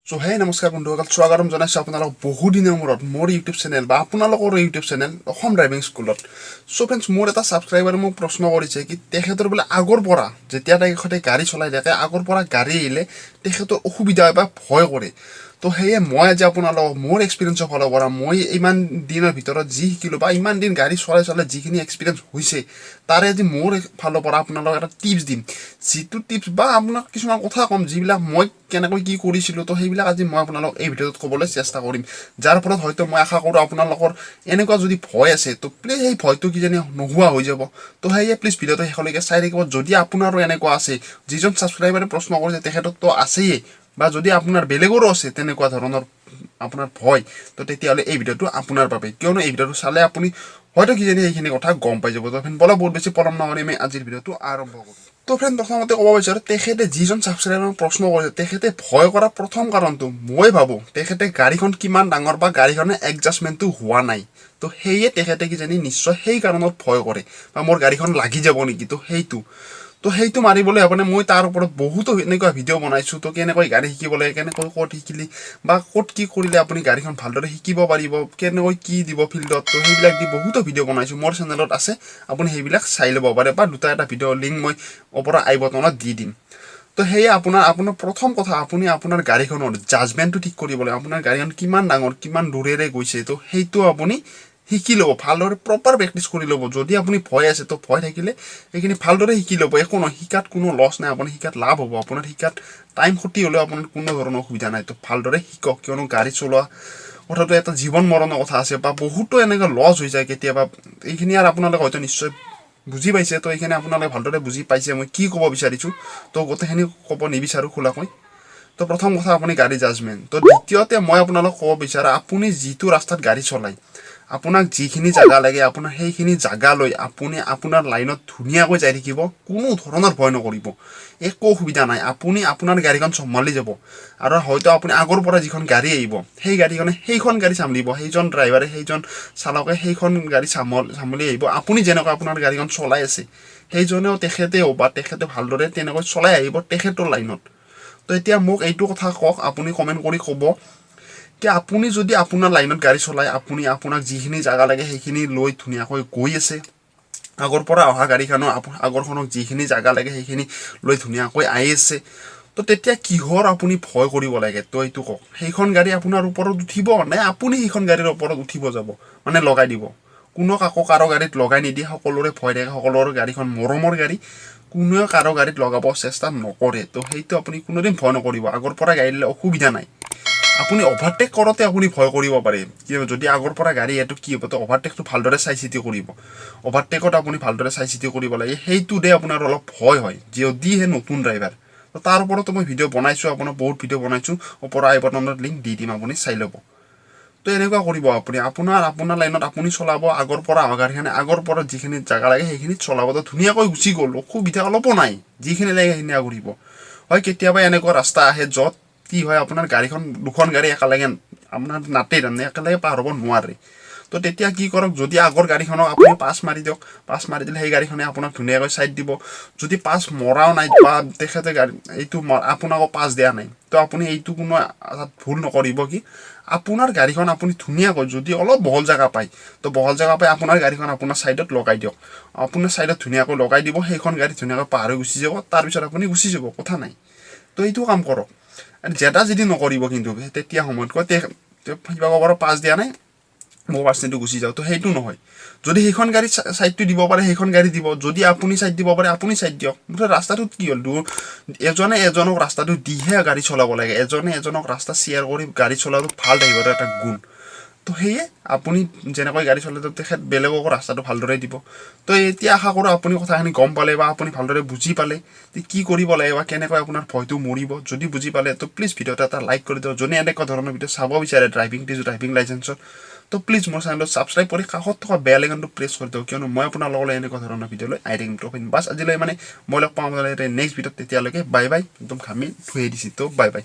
চ' হে নমস্কাৰ বন্ধুসকল, স্বাগতম জনাইছোঁ আপোনালোক বহুদিনৰ মূৰত মোৰ ইউটিউব চেনেল বা আপোনালোকৰ ইউটিউব চেনেল অসম ড্ৰাইভিং স্কুলত। চ' ফ্ৰেণ্ডছ, মোৰ এটা ছাবস্ক্ৰাইবাৰে মোক প্ৰশ্ন কৰিছে কি তেখেতৰ বোলে আগৰ পৰা যেতিয়া তেখেতে গাড়ী চলাই থাকে, আগৰ পৰা গাড়ী আহিলে তেখেতৰ অসুবিধা হয় বা ভয় কৰে। তো সেয়ে মই আজি আপোনালোকক মোৰ এক্সপিৰিয়েঞ্চৰ ফালৰ পৰা, মই ইমান দিনৰ ভিতৰত যি শিকিলোঁ বা ইমান দিন গাড়ী চলাই চলাই যিখিনি এক্সপিৰিয়েঞ্চ হৈছে, তাৰে আজি মোৰ ফালৰ পৰা আপোনালোকক এটা টিপছ দিম, যিটো টিপছ বা আপোনাক কিছুমান কথা ক'ম, যিবিলাক মই কেনেকৈ কি কৰিছিলোঁ। তো সেইবিলাক আজি মই আপোনালোকক এই ভিডিঅ'টোত ক'বলৈ চেষ্টা কৰিম, যাৰ ফলত হয়তো মই আশা কৰোঁ আপোনালোকৰ এনেকুৱা যদি ভয় আছে, তো প্লিজ সেই ভয়টো কিজানি নোহোৱা হৈ যাব। তো সেয়ে প্লিজ ভিডিঅ'টো শেষলৈকে চাই থাকিব। যদি আপোনাৰো এনেকুৱা আছে, যিজন ছাবস্ক্ৰাইবাৰে প্ৰশ্ন কৰিছে তেখেতকতো আছেই, বা যদি আপোনাৰ বেলেগৰো আছে তেনেকুৱা ধৰণৰ আপোনাৰ ভয়, তো তেতিয়াহ'লে এই ভিডিঅ'টো আপোনাৰ বাবে, কিয়নো এই ভিডিঅ'টো চালে আপুনি হয়তো কিজানি সেইখিনি কথা গম পাই যাব। তো ফ্ৰেণ্ড, ব'লা বহুত বেছি পলম নকৰি আমি আজিৰ ভিডিঅ'টো আৰম্ভ কৰোঁ। তো ফ্ৰেণ্ড, প্ৰথমতে ক'ব বিচাৰোঁ, তেখেতে যিজন ছাবস্ক্ৰাইবাৰ প্ৰশ্ন কৰিছে, তেখেতে ভয় কৰা প্ৰথম কাৰণটো মই ভাবোঁ তেখেতে গাড়ীখন কিমান ডাঙৰ বা গাড়ীখনৰ এডজাষ্টমেণ্টটো হোৱা নাই। তো সেয়ে তেখেতে কিজানি নিশ্চয় সেই কাৰণত ভয় কৰে বা মোৰ গাড়ীখন লাগি যাব নেকি। তো সেইটো মাৰিবলৈ আপুনি মই তাৰ ওপৰত বহুতো এনেকুৱা ভিডিঅ' বনাইছোঁ। তো কেনেকৈ গাড়ী শিকিব লাগে, কেনেকৈ ক'ত শিকিলি বা ক'ত কি কৰিলে আপুনি গাড়ীখন ভালদৰে শিকিব পাৰিব, কেনেকৈ কি দিব ফিল্ডত, তো সেইবিলাক দি বহুতো ভিডিঅ' বনাইছোঁ, মোৰ চেনেলত আছে, আপুনি সেইবিলাক চাই ল'ব পাৰে বা দুটা এটা ভিডিঅ' লিংক মই ওপৰৰ আই বটনত দি দিম। তো সেয়ে আপোনাৰ আপোনাৰ প্ৰথম কথা, আপুনি আপোনাৰ গাড়ীখনৰ জাজমেণ্টটো ঠিক কৰিব লাগে। আপোনাৰ গাড়ীখন কিমান ডাঙৰ, কিমান দূৰেৰে গৈছে, তো সেইটো আপুনি শিকি ল'ব, ভালদৰে প্ৰপাৰ প্ৰেক্টিছ কৰি ল'ব। যদি আপুনি ভয় আছে, তো ভয় থাকিলে সেইখিনি ভালদৰে শিকি ল'ব। একো নহয়, শিকাত কোনো লছ নাই, আপুনি শিকাত লাভ হ'ব। আপোনাৰ শিকাত টাইম ক্ষতি হ'লেও আপোনাৰ কোনো ধৰণৰ অসুবিধা নাই। তো ভালদৰে শিকক, কিয়নো গাড়ী চলোৱা কথাটো এটা জীৱন মৰণৰ কথা আছে বা বহুতো এনেকুৱা লছ হৈ যায় কেতিয়াবা। এইখিনি আৰু আপোনালোকে হয়তো নিশ্চয় বুজি পাইছে। তো এইখিনি আপোনালোকে ভালদৰে বুজি পাইছে মই কি ক'ব বিচাৰিছোঁ, তো গোটেইখিনি ক'ব নিবিচাৰোঁ খোলাকৈ। তো প্ৰথম কথা, আপুনি গাড়ী জাজমেণ্ট। তো দ্বিতীয়তে মই আপোনালোক ক'ব বিচাৰোঁ, আপুনি যিটো ৰাস্তাত গাড়ী চলায়, আপোনাক যিখিনি জাগা লাগে, আপোনাৰ সেইখিনি জাগা লৈ আপুনি আপোনাৰ লাইনত ধুনীয়াকৈ যাই থাকিব। কোনো ধৰণৰ ভয় নকৰিব, একো অসুবিধা নাই। আপুনি আপোনাৰ গাড়ীখন চম্ভালি যাব আৰু হয়তো আপুনি আগৰ পৰা যিখন গাড়ী আহিব, সেই গাড়ীখনে সেইখন গাড়ী চম্ভালিব। সেইজন ড্ৰাইভাৰে, সেইজন চালকে সেইখন গাড়ী চম্ভালি আহিব। আপুনি যেনেকুৱা আপোনাৰ গাড়ীখন চলাই আছে, সেইজনেও, তেখেতেও বা তেখেতে ভালদৰে তেনেকৈ চলাই আহিব তেখেতৰ লাইনত। তো এতিয়া মোক এইটো কথা কওক, আপুনি কমেণ্ট কৰি ক'ব কি আপুনি যদি আপোনাৰ লাইনত গাড়ী চলাই, আপুনি আপোনাক যিখিনি জাগা লাগে সেইখিনি লৈ ধুনীয়াকৈ গৈ আছে, আগৰ পৰা অহা গাড়ীখনো আগৰখনক যিখিনি জাগা লাগে সেইখিনি লৈ ধুনীয়াকৈ আহি আছে, তো তেতিয়া কিহৰ আপুনি ভয় কৰিব লাগে? তো এইটো কওক, সেইখন গাড়ী আপোনাৰ ওপৰত উঠিব নে আপুনি সেইখন গাড়ীৰ ওপৰত উঠিব যাব, মানে লগাই দিব? কোনো কাকো কাৰো গাড়ীত লগাই নিদিয়ে। সকলোৰে ভয় থাকে, সকলোৰে গাড়ীখন মৰমৰ গাড়ী, কোনেও কাৰো গাড়ীত লগাব চেষ্টা নকৰে। তো সেইটো আপুনি কোনোদিন ভয় নকৰিব। আগৰ পৰা গাড়ী দিলে অসুবিধা নাই। আপুনি অভাৰটেক কৰোঁতে আপুনি ভয় কৰিব পাৰে কি যদি আগৰ পৰা গাড়ী এইটো কি হ'ব। তো অভাৰটেকটো ভালদৰে চাই চিতি কৰিব। অভাৰটেকত আপুনি ভালদৰে চাই চিতি কৰিব লাগে। সেইটোতে আপোনাৰ অলপ ভয় হয় যদিহে নতুন ড্ৰাইভাৰ। তো তাৰ ওপৰতো মই ভিডিঅ' বনাইছোঁ, আপোনাৰ বহুত ভিডিঅ' বনাইছোঁ, ওপৰৰ আই বটনত লিংক দি দিম, আপুনি চাই ল'ব। তো এনেকুৱা কৰিব, আপুনি আপোনাৰ আপোনাৰ লাইনত আপুনি চলাব, আগৰ পৰা অহা গাড়ীখনে আগৰ পৰা যিখিনি জেগা লাগে সেইখিনিত চলাব। তো ধুনীয়াকৈ গুচি গ'ল, অসুবিধা অলপো নাই, যিখিনি লাগে সেইখিনি আগৰিব। হয়, কেতিয়াবা এনেকুৱা ৰাস্তা আহে য'ত কি হয়, আপোনাৰ গাড়ীখন, দুখন গাড়ী একেলগে আপোনাৰ নাতে, তাৰমানে একেলগে পাৰ হ'ব নোৱাৰে। তো তেতিয়া কি কৰক, যদি আগৰ গাড়ীখনক আপুনি পাছ মাৰি দিয়ক। পাছ মাৰি দিলে সেই গাড়ীখনে আপোনাক ধুনীয়াকৈ ছাইড দিব। যদি পাছ মৰাও নাই বা তেখেতে গাড়ী এইটো আপোনাকো পাছ দিয়া নাই, তো আপুনি এইটো কোনো তাত ভুল নকৰিব কি আপোনাৰ গাড়ীখন আপুনি ধুনীয়াকৈ যদি অলপ বহল জেগা পায়, তো বহল জেগা পাই আপোনাৰ গাড়ীখন আপোনাৰ ছাইডত লগাই দিয়ক। আপোনাৰ ছাইডত ধুনীয়াকৈ লগাই দিব, সেইখন গাড়ী ধুনীয়াকৈ পাৰ হৈ গুচি যাব, তাৰপিছত আপুনি গুচি যাব, কথা নাই। তো এইটো কাম কৰক আৰু জেদা জেদি নকৰিব। কিন্তু তেতিয়া সময়ত কয় কিবা ক'ব পাছ দিয়া নাই, মোৰ পাৰ্চেণ্টটো গুচি যাওঁ, তো সেইটো নহয়। যদি সেইখন গাড়ী ছাইডটো দিব পাৰে, সেইখন গাড়ী দিব। যদি আপুনি ছাইড দিব পাৰে, আপুনি ছাইড দিয়ক। মুঠতে ৰাস্তাটোত কি হ'ল, এজনে এজনক ৰাস্তাটো দিহে গাড়ী চলাব লাগে। এজনে এজনক ৰাস্তা শ্বেয়াৰ কৰি গাড়ী চলোৱাটো ভাল ড্ৰাইভাৰৰ এটা গুণ। তো সেয়ে আপুনি যেনেকৈ গাড়ী চলায়, তো তেখেত বেলেগকো ৰাস্তাটো ভালদৰে দিব। তো এতিয়া আশা কৰোঁ আপুনি কথাখিনি গম পালে বা আপুনি ভালদৰে বুজি পালে যে কি কৰিব লাগে বা কেনেকৈ আপোনাৰ ভয়টো মৰিব। যদি বুজি পালে, তো প্লিজ ভিডিঅ'টো এটা লাইক কৰি দিয়ক। যোনে এনেকুৱা ধৰণৰ ভিডিঅ' চাব বিচাৰে, ড্ৰাইভিং টিপছ, ড্ৰাইভিং লাইচেঞ্চৰ, তো প্লিজ মোৰ চেনেলটো ছাবস্ক্ৰাইব কৰি কাষত থকা বেল আইকনটো প্ৰেছ কৰি দিয়ক, কিয়নো মই আপোনালোকলৈ এনেকুৱা ধৰণৰ ভিডিঅ' লৈ আহি থাকিম। তো বাছ, আজিলৈ মানে মই লগ পাম নেক্সট ভিডিঅ'ত। তেতিয়ালৈকে বাই বাই। একদম ঘামি ধুই দিছোঁ। তো বাই বাই।